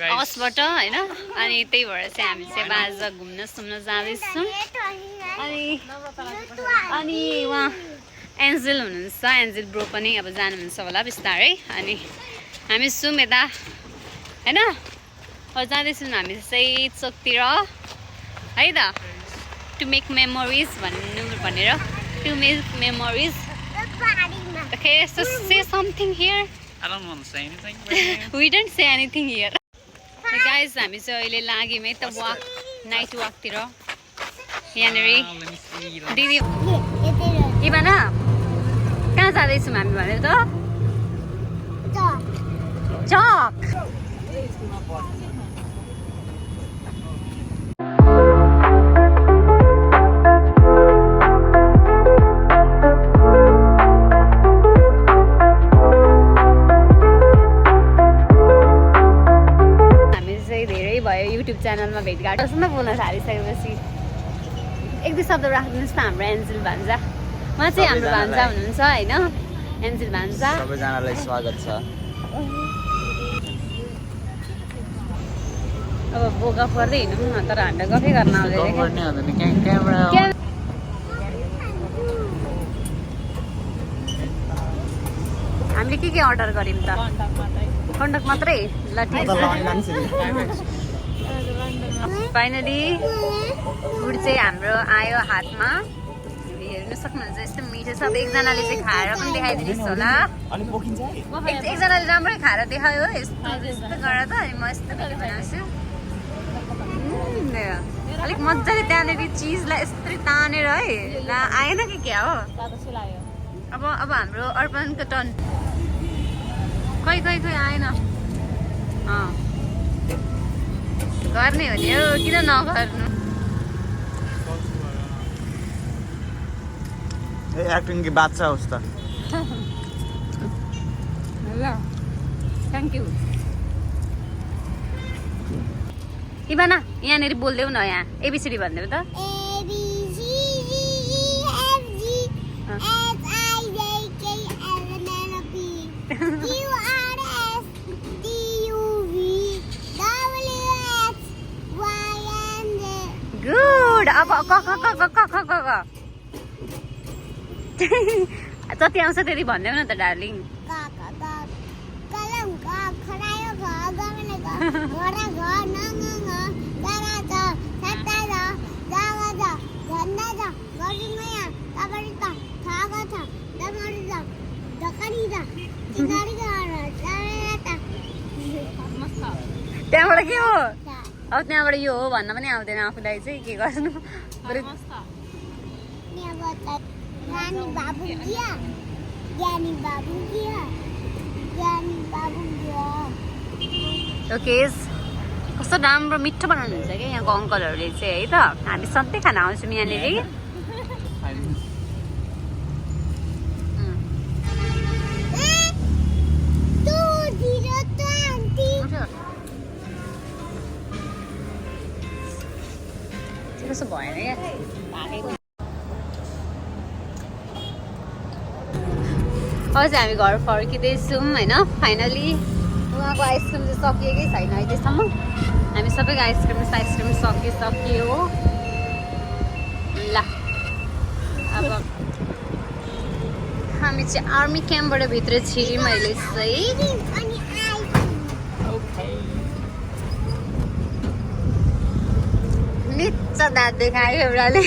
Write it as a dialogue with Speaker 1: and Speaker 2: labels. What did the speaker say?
Speaker 1: हाउसबाट हैन अनि त्यही भएर चाहिँ हामी चाहिँ बाजा घुम्न सुम्न जाँदैछौँ अनि उहाँ एन्जेल हुनुहुन्छ एन्जेल ब्रो पनि अब जानुहुन्छ होला बिस्तारै अनि हामी छौँ यता हैन अब जाँदैछौँ हामी चाहिँ चोकतिर है त टु मेक मेमोरिज भनेर to make memories Okay, so say something here.
Speaker 2: I don't want to say anything.
Speaker 1: We don't say anything here. Hey guys, हामी चाहिँ अहिले लाग्यौँ है त वाक नाइट वाकतिर यहाँनिर दिदी इभाना कहाँ जाँदैछौँ हामी भने त चक युट्युब च्यानलमा भेटघाट कसैमा बोल्न थालिसकेपछि एक दुई शब्द राखिदिनुहोस् न हाम्रो एन्जेल भान्जा उहाँ चाहिँ हाम्रो भान्जा हुनुहुन्छ होइन एन्जेल भान्जा
Speaker 2: सबैजनालाई स्वागत छ
Speaker 1: अब बोका पर्दै हिँडौँ न तर हामीलाई गफै गर्न आउँदैन हामीले के अर्डर गर्यौँ त कन्डक मात्रै ल ठिक छ फाइनली फुड चाहिँ हाम्रो आयो हातमा हेर्नु सक्नुहुन्छ यस्तो मिठो छ अब एकजनाले चाहिँ खाएर पनि देखाइदिनुहोस् होला एकजनाले राम्रै खाएर देखायो यस्तो गरेर त अनि म यस्तो मिठो बनाउँछु अलिक मजाले त्यहाँनिर चिजलाई यस्तरी तानेर है ला आएन कि क्या हो अब हाम्रो अर्पणको टर्न खै आएन गर्ने हो नि हो किन नगर्नु
Speaker 2: एक्टिङ की बात छ होस् त
Speaker 1: ल थ्याङ्क यू इभाना यहाँनिर बोल्देऊ न यहाँ एबिसिडी भनिदेऊ त गुड अब जति आउँछ त्यति भनिदेऊ न त डार्लिङ त्यहाँबाट के हो अब त्यहाँबाट यो हो भन्न पनि आउँदैन आफूलाई चाहिँ के गर्नु ओके कस्तो राम्रो मिठो बनाउनुहुन्छ क्या यहाँको अङ्कलहरूले चाहिँ है त हामी सधैँ खाना आउँछौँ यहाँनिर कसो भएन क्या अझै हामी घर फर्किँदैछौँ होइन फाइनली उहाँको आइसक्रिम चाहिँ सकिएकै छैन अहिलेसम्म हामी सबैको आइसक्रिम सकियो ल अब हामी चाहिँ आर्मी क्याम्पबाट भित्र छिर्यौँ अहिले चाहिँ निच्चा दाँत देखायो एउटाले